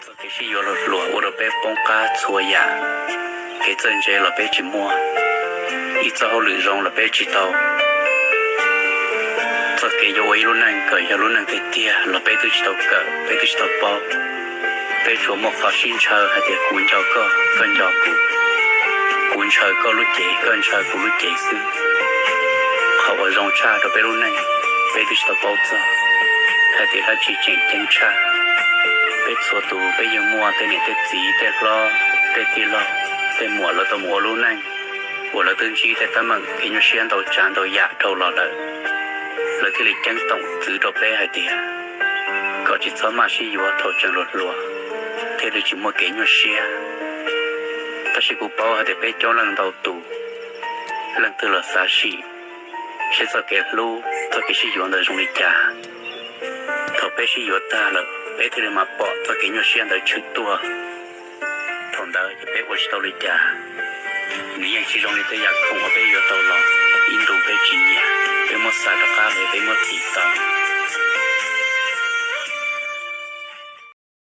Txoj kev sib yuav los hluas ua rau peb poob qab txhua yam. Kev txawj ntse los peb tsis muaj, ib txoj hauj lwm zoo los peb tsis tau, txoj kev yuav ua ib lub neej kom yog lub neej tiag tiag los peb twb tsis tau kawm, peb twb tsis tau paub. Peb tsuas muaj qhov sib ntshaw hais tias kuv nco koj, koj nco kuv, kuv ntshaw koj lub cev, koj ntshaw kuv lub cev xwb. Qhov uas zoo tshaj rau peb lub neej, peb twb tsis tau paub txog hais tias dab tsi tseem ceeb tshaj. Peb txhua tus peb yeej muaj tej niam tej txiv, tej hlob, tej tij laug, tej muam lawv tau mus ua lub neej uas lawv twb ntsib tej teeb meem kev nyuaj siab ntau tsav ntau yam dhau los lawm, lawv thiaj li ceeb toom txwv rau peb hais tias kom tsis txhob maj sib yuav thaum tseem hluas hluas thiaj li tsis muaj kev nyuaj siab. Tab sis kuv paub hais tias peb coob leej ntau tus, leej twg los xav sim seb txoj kev hlub, txoj kev sib yuav ntawd zoo li cas. Thaum peb sib yuav tag lawm peb thiaj li mam pom txoj kev nyuaj siab ntawd tshwm tuaj. Thaum ntawd ces peb ua tsis tau li cas. Nws yeej tsis zoo li tej yam khoom uas peb yuav tau los, ib ntus peb tsis nyiam, peb muab xa rov qab los peb muab thim tau.